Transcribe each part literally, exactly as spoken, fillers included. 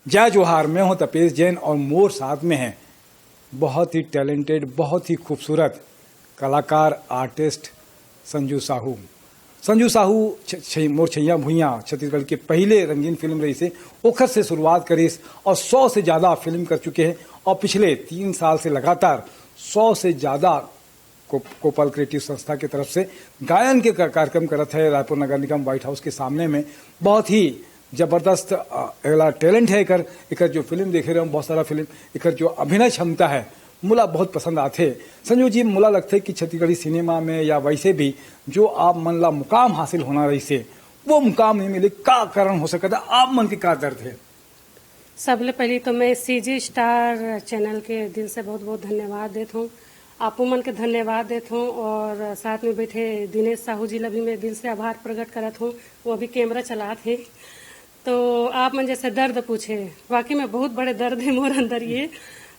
जय जोहार, मैं हूं तपेश जैन और मोर साथ में है बहुत ही टैलेंटेड, बहुत ही खूबसूरत कलाकार, आर्टिस्ट संजू साहू। संजू साहू छ-, छ-, मोर छैया भुइयां छत्तीसगढ़ के पहले रंगीन फिल्म रहिसे, ओखर से शुरुआत करिस और सौ से ज्यादा फिल्म कर चुके हैं और पिछले तीन साल से लगातार सौ से ज्यादा को-, कोपल क्रिएटिव संस्था के तरफ से गायन के का-, कार्यक्रम करत है रायपुर नगर निगम व्हाइट हाउस के सामने में। बहुत ही जबरदस्त, अ, एला टैलेंट है एकर। एकर जो फिल्म देखे रहे हो, बहुत सारा फिल्म, एकर जो अभिनय क्षमता है, मोला बहुत पसंद आथे। संजू जी, मोला लगथे कि छत्तीसगढ़ी सिनेमा में या वैसे भी जो आप मन ला मुकाम हासिल होना रहिसे, वो मुकाम नहीं मिले, का कारण हो सकता है? आप मन के का दर्द है? सबले पहले तो मैं सीजी स्टार चैनल के दिल से बहुत बहुत धन्यवाद देत हूँ, आपो मन के धन्यवाद देत हूँ और साथ में बैठे दिनेश साहू जी ला भी मैं दिल से आभार प्रकट करत हूँ। वो अभी कैमरा चलात हे। तो आप मन जैसे दर्द पूछे, वाकई में बहुत बड़े दर्द है मोर अंदर ये।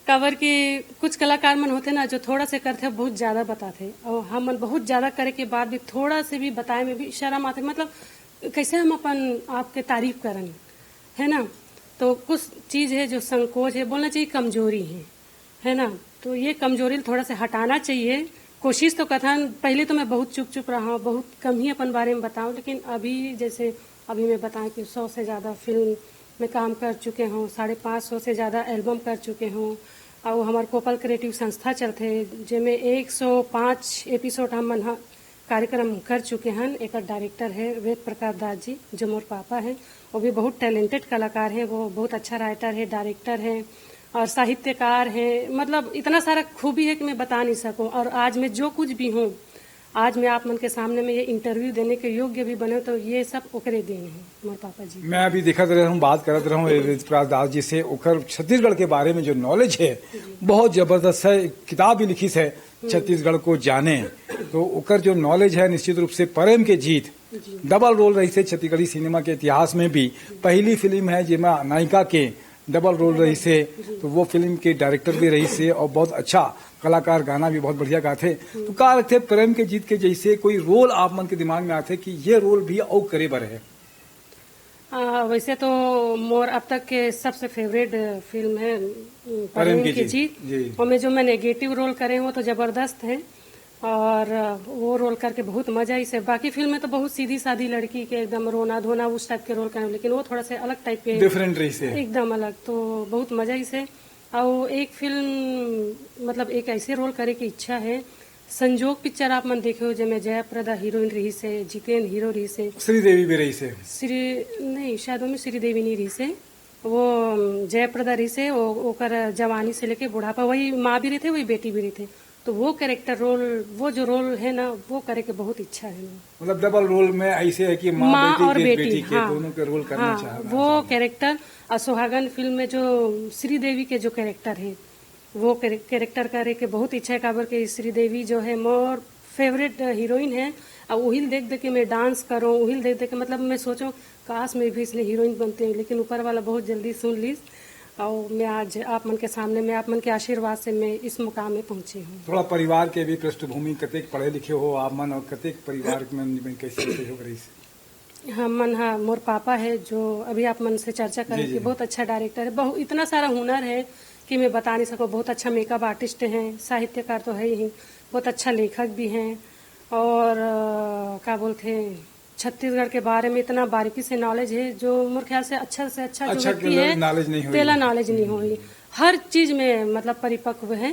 काबर कि कुछ कलाकार मन होते ना, जो थोड़ा से करते हैं, बहुत ज्यादा बताते हैं, और हम मन बहुत ज्यादा करे के बाद भी थोड़ा से भी बताए में भी शर्म आते, मतलब कैसे हम अपन आपके तारीफ करन, है ना? तो कुछ चीज है जो संकोच है, बोलना चाहिए कमजोरी है, है ना? तो ये कमजोरी थोड़ा सा हटाना चाहिए। कोशिश तो कथन, पहले तो मैं बहुत चुप चुप रहा, बहुत कम ही अपन बारे में बताऊं, लेकिन अभी जैसे अभी मैं बताऊं कि सौ से ज्यादा फिल्म में काम कर चुके हूँ, साढ़े पाँच सौ से ज्यादा एल्बम कर चुके हूँ, और हमार कोपल क्रिएटिव संस्था चलते, जेमे एक सौ पाँच एपिसोड हम मन ह कार्यक्रम कर चुके हन। एकर डायरेक्टर है वेद प्रकाश दास जी, जो मोर पापा है। वो भी बहुत टैलेंटेड कलाकार है, वो बहुत अच्छा राइटर है, डायरेक्टर है और साहित्यकार है। मतलब इतना सारा खूबी है कि मैं बता नहीं सकूं। और आज मैं जो कुछ भी हूँ, आज मैं आप मन के सामने में ये इंटरव्यू देने के योग्य भी बने, तो ये सब ओकरे देन है, मोर पापा जी। मैं अभी देखत रहे हूँ, बात करत रहे हूँ वेद प्रकाश दास जी से, ओकर छत्तीसगढ़ के बारे में जो नॉलेज है, बहुत जबरदस्त है। किताब भी लिखिस है, छत्तीसगढ़ को जाने। तो ओकर जो नॉलेज है, निश्चित रूप से प्रेम के जीत डबल रोल रहिसे छत्तीसगढ़ी सिनेमा के इतिहास में भी। पहली फिल्म है जेमा नायिका के डबल रोल रहिसे, तो वो फिल्म के डायरेक्टर भी रहिसे और बहुत अच्छा कलाकार, गाना भी बहुत बढ़िया गाथे। तो का लगथे, प्रेम के जीत के जैसे कोई रोल आप मन के दिमाग में आथे कि ये रोल भी अउ करे बर है? आ, वैसे तो मोर अब तक के सबसे फेवरेट फिल्म है, उम, प्रेम प्रेम की की जीत। जीत। जी। ओमे जो मैं नेगेटिव रोल करे हूँ, वो तो जबरदस्त है। और वो रोल करके बहुत मजा आई से। बाकी फिल्म में तो बहुत सीधी सादी लड़की के एकदम रोना धोना उस टाइप के रोल करे, लेकिन वो थोड़ा सा अलग टाइप के, डिफरेंट रहिसे। एकदम अलग, तो बहुत मजा आई से। और एक फिल्म, मतलब एक ऐसे रोल करे की इच्छा है, संजोग पिक्चर आप मन देखे हो, जेमे जयप्रदा हीरोइन रहिसे, जितेन हीरो रहिसे, श्रीदेवी भी रहिसे। श्री, नहीं, शायद ओमे श्रीदेवी नहीं रहिसे। वो, अम, जयप्रदा रहिसे, ओ-, ओकर जवानी से लेके बुढ़ापा, वही माँ भी रहिथे, वही बेटी भी रहिथे। तो वो कैरेक्टर रोल, वो जो रोल है ना, वो करे के बहुत इच्छा है मोर। मतलब डबल रोल में ऐसे है कि माँ माँ बेटी और के, बेटी, बेटी के हाँ। दोनों के रोल करना हाँ, चाहना वो चाहना। कैरेक्टर और सुहागन फिल्म में जो श्रीदेवी के जो कैरेक्टर है, वो कैरे-, कैरेक्टर करे के बहुत इच्छा है, काबर के श्रीदेवी जो है मोर फेवरेट हीरोइन है। और उहिल देख देख के मैं डांस करूँ, उहिल देख देख के, मतलब मैं सोचूं काश मैं भी इसने हीरोइन बनते हैं, लेकिन ऊपर वाला बहुत जल्दी सुन लीस। और मैं आज आप मन के सामने में, आप मन के आशीर्वाद से मैं इस मुकाम में पहुंची हूँ। थोड़ा परिवार के भी पृष्ठभूमि, कतेक पढ़े लिखे हो आप मन और कतेक परिवार में, में कैसे सहयोग रही? हम मन हा, मोर पापा है जो अभी आप मन से चर्चा जी, करें जी। कि बहुत अच्छा डायरेक्टर है, बहुत इतना सारा हुनर है कि मैं बता नहीं सकूँ। बहुत अच्छा मेकअप आर्टिस्ट है, साहित्यकार तो है ही, बहुत अच्छा लेखक भी हैं। और अ, का बोलते हैं, छत्तीसगढ़ के बारे में इतना बारीकी से नॉलेज है जो मोर ख्याल से अच्छा से अच्छा जो अच्छा व्यक्ति के है, नॉलेज नहीं होई। तेला नॉलेज नहीं होई। हर चीज में मतलब परिपक्व है।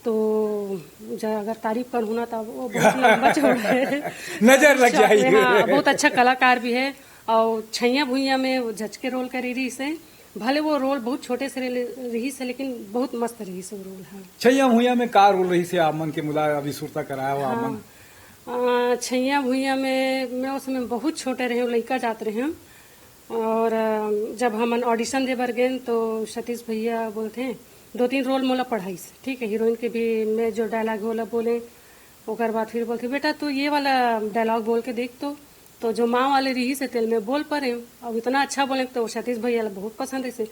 तो ज-, अगर तारीफ करूँ ना, तो वो बहुत लंबा चौड़ा है। नजर लग शौक में, जाई। हाँ, बहुत अच्छा कलाकार भी है। और छैया भुइया में वो जज के रोल करे रहिसे, भले वो रोल बहुत छोटे से रहे-, रहिसे, लेकिन बहुत मस्त रहिसे वो रोल। हाँ। छैया भुइया में का रोल रहिसे आप मन के, मुला अभी सुरता कराया हो आप मन? हाँ। अ, छैया भुइया में मैं उस समय बहुत छोटे रहे हूँ, लइका जात रहे हूँ। और, अ, जब हमन ऑडिशन दे बर गेन, तो सतीश भैया बोलथे, दो तीन रोल मोला पढ़ाइस, ठीक है, हीरोइन के भी मैं जो डायलॉग होला बोले, ओकर बाद फिर बोलथे, "बेटा, तू ये वाला डायलॉग बोल के देख तो।" तो जो माँ वाले रहिसे तेला मैं बोल परे, अब इतना अच्छा बोले, तो सतीश भैया ला बहुत पसंद है से,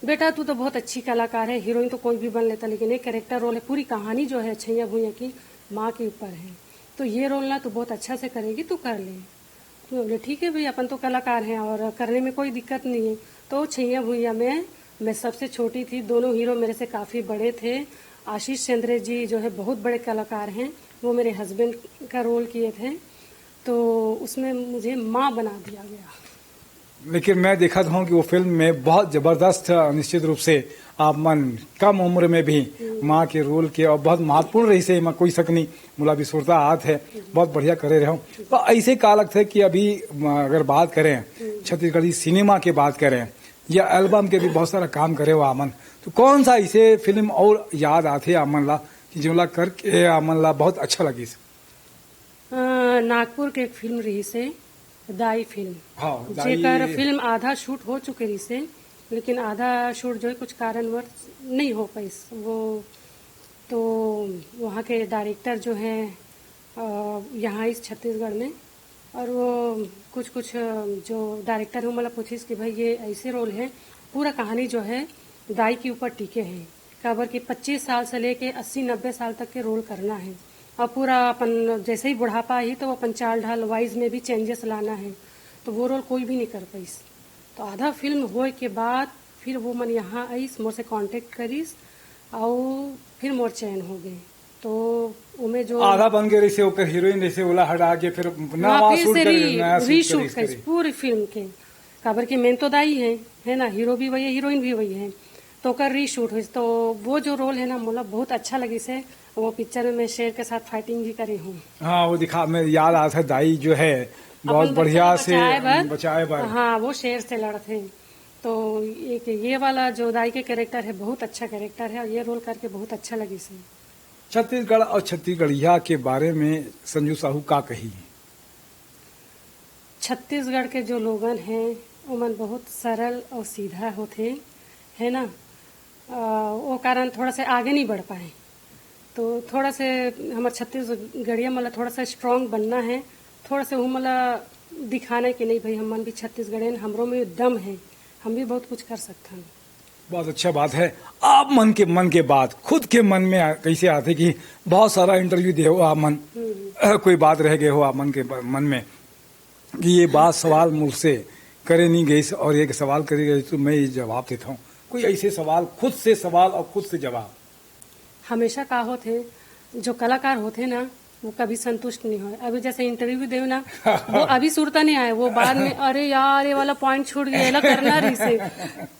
"बेटा, तू तो बहुत अच्छी कलाकार है, हीरोइन तो कोई भी बन लेता, लेकिन एक कैरेक्टर रोल है, पूरी कहानी जो है छैया भुइया की माँ के ऊपर है, तो ये रोल ना तू बहुत अच्छा से करेगी, तू कर ले।" तो बोले, "ठीक है भाई, अपन तो कलाकार हैं और करने में कोई दिक्कत नहीं है।" तो छैया भुइया में मैं सबसे छोटी थी, दोनों हीरो मेरे से काफ़ी बड़े थे। आशीष चंद्र जी जो है बहुत बड़े कलाकार हैं, वो मेरे हस्बैंड का रोल किए थे, तो उसमें मुझे माँ बना दिया गया। लेकिन मैं देखत हूँ कि वो फिल्म में बहुत जबरदस्त, निश्चित रूप से आप मन कम उम्र में भी माँ के रोल के, और बहुत महत्वपूर्ण रहिसे, एमा कोई शक नहीं। मोला भी सुरता आत है, बहुत बढ़िया करे रहे हो। तो ऐसे का लगता है कि अभी, अगर बात करें, छत्तीसगढ़ी सिनेमा के बात करें या एल्बम के भी बहुत सारा काम करे हो आमन, तो कौन सा ऐसे फिल्म और याद आथे आमन ला कि जोला करके आमन ला बहुत अच्छा लगिस? अ, नागपुर के एक फिल्म रहिसे, दाई फिल्म, हाँ, दाई। जेकर फिल्म आधा शूट हो चुके रहिसे, लेकिन आधा शूट जो है कुछ कारणवश नहीं हो पाइस। वो तो वहाँ के डायरेक्टर जो हैं, अ, यहाँ इस छत्तीसगढ़ में, और वो कुछ कुछ, अ, जो डायरेक्टर हैं, मतलब पूछिस कि भाई ये ऐसे रोल है, पूरा कहानी जो है दाई के ऊपर टिके है, काबर कि पच्चीस साल से लेके अस्सी नब्बे साल तक के रोल करना है, और पूरा अपन जैसे ही बुढ़ापा ही तो अपन चाल ढाल वाइज में भी चेंजेस लाना है, तो वो रोल कोई भी नहीं कर पाइस। तो आधा फिल्म होए के बाद फिर वो मन यहाँ आइस, मोर से कॉन्टेक्ट करिस, और फिर मोर चयन हो गए। तो उमे जो आधा बन के रहिसे, ओकर हीरोइन रहिसे, ओला हटा के फिर नवा हाँ, फिर शूट से कर, री-, नया शूट रीशूट करिस, करिस करिस। पूरी फिल्म के, काबर के मेन तो दाई है, है ना, हीरो भी वही है, हीरोइन भी वही है, तो ओकर रीशूट होइस। तो वो जो रोल है ना, मोला बहुत अच्छा लगिस है। वो पिक्चर में मैं शेर के साथ फाइटिंग भी करे हूँ। हाँ, वो दिखा, मैं याद आत है, दाई जो है बहुत अपन बच्चा बढ़िया ला से बचाए बर, बचाए बर। हाँ, वो शेर से लड़त है। तो एक ये वाला जो दाई के कैरेक्टर है, बहुत अच्छा कैरेक्टर है, और ये रोल करके बहुत अच्छा लगिस है। छत्तीसगढ़ और छत्तीसगढ़िया के बारे में संजू साहू का कही? छत्तीसगढ़ के जो लोगन हैं, ओमन बहुत सरल और सीधा होथे, है ना? अ, वो कारण थोड़ा से आगे नहीं बढ़ पाए। तो थोड़ा से हमर छत्तीसगढ़िया मन ला थोड़ा सा स्ट्रॉन्ग बनना है, थोड़ा से हमन ला दिखाना है कि नहीं भाई, हमन भी छत्तीसगढ़ियन, हमरो में दम है, हम भी बहुत कुछ कर सकथन। बहुत अच्छा बात है। आप मन के, मन के बात खुद के मन में आ, कैसे आथे कि बहुत सारा इंटरव्यू दे हो आप मन, हम्म। कोई बात रह गए हो आप मन के ब-, मन में कि ये बात सवाल मुझसे करे नहीं गई और ये सवाल करे गई तो मैं ये जवाब देता हूँ। कोई ऐसे सवाल, खुद से सवाल और खुद से जवाब? हमेशा का होथे, जो कलाकार होथे ना, वो कभी संतुष्ट नहीं होय। अभी जैसे इंटरव्यू देव ना, वो अभी सुरता नहीं आए, वो बाद में, "अरे यार, ये वाला पॉइंट छूट गया, एला करना रहिसे।"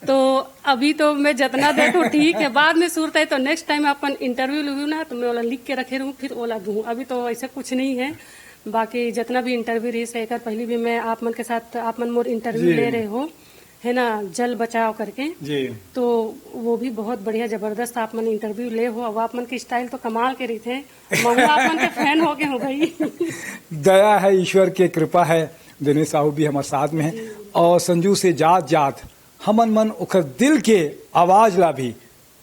तो अभी तो मैं जितना देखूँ ठीक है, बाद में सुरता है तो नेक्स्ट टाइम अपन इंटरव्यू लूँ ना, तो मैं ओला लिख के रखे रहूँ, फिर ओला दूँ। अभी तो ऐसा कुछ नहीं है। बाकी जितना भी इंटरव्यू रहिसे, एकर पहले भी मैं आप मन के साथ, आप मन मोर इंटरव्यू जी। ले रहे हो, है ना, जल बचाओ करके। जी। तो वो भी बहुत बढ़िया, जबरदस्त आप मन इंटरव्यू ले हो। अब आप मन के स्टाइल तो कमाल के रहिथे, महू आप मन के फैन हो गए हूँ भाई। दया है, ईश्वर के कृपा है, दिनेश साहू भी हमारे साथ में है। जी। और संजू से जात जात हमन मन ओकर दिल के आवाज ला भी,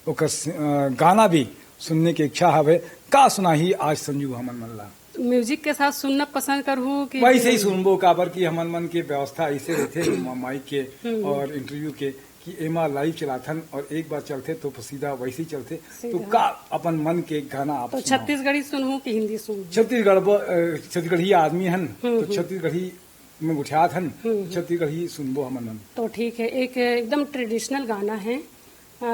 ओकर स-, अ, गाना भी सुनने की इच्छा हवे। का सुनाही आज संजू हमन मन ला? म्यूजिक के साथ सुनना पसंद करहूँ कि वैसे ही सुनबो, काबर कि हमन मन के व्यवस्था ऐसे रहिथे म-, माइक के हम्म। और इंटरव्यू के कि एमा लाइव चलाथन और एक बार चलथे तो सीधा वैसे ही चलथे। तो सीधा। का अपन मन के गाना आप तो सुनाओ। छत्तीसगढ़ी सुनहूँ कि हिंदी सुनहूँ? छत्तीसगढ़ ब-, अ, छत्तीसगढ़ी आदमी हन, हम्म, तो हम्म। छत्तीसगढ़ी में गोठियात हन, हम्म, हम्म। छत्तीसगढ़ी सुनबो हमन मन। तो ठीक है, एक एकदम ट्रेडिशनल गाना है। अ,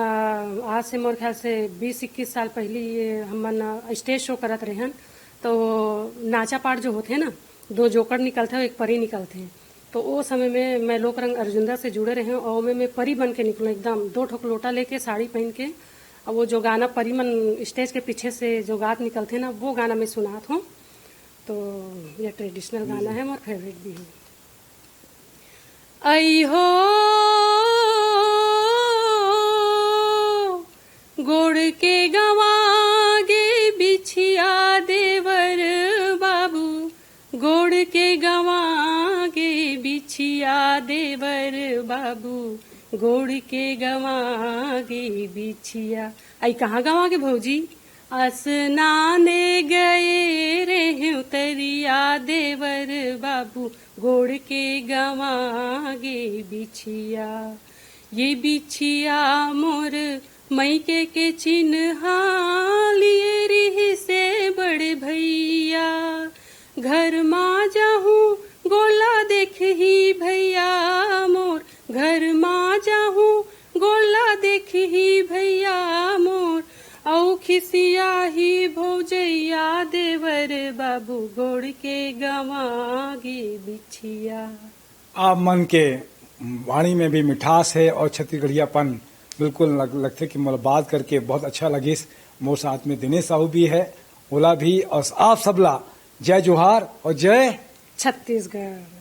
आज से मोर ख्याल से बीस इक्कीस साल पहले ये हमन, अ, स्टेज शो करत रहेन, तो नाचा पार्ट जो होथे ना, दो जोकड़ निकलथे, एक परी निकलथे। तो ओ समय में मैं लोक रंग अर्जुंदा से जुड़े रहे हूँ और ओमे मैं परी बन के निकलूँ, एकदम दो ठोक लोटा लेके, साड़ी पहन के, और वो जो गाना परी मन स्टेज के पीछे से जो गात निकलथे ना, वो गाना मैं सुनात हूँ। तो ये ट्रेडिशनल गाना है, मोर फेवरेट भी है। आई हो गोड़ के गवा गे बिछिया देवर बाबू, गोड़ के गवा गे बिछिया देवर बाबू, गोड़ के गवा गे बिछिया। आई कहाँ गवा गे भौजी? असनाने गए रेहेव तरिया देवर बाबू, गोड़ के गवा गे बिछिया। ये बिछिया मोर मइके के चिन्हा लिए रिहिसे बड़े भैया। घर मा जाहूँ गोला ही भैया मोर, घर मा जाहूँ गोड़ ला देखही भैया मोर, अउ खिसियाही भौजैया देवर बाबू गोड़ के गंवा गे बिछिया। आप मन के वाणी में भी मिठास है और छत्तीसगढ़ियापन बिल्कुल लग, लगथे कि मोला बात करके बहुत अच्छा लगिस। मोर साथ में दिनेश साहू भी है, ओला भी, और आप सबला जय जोहार और जय छत्तीसगढ़।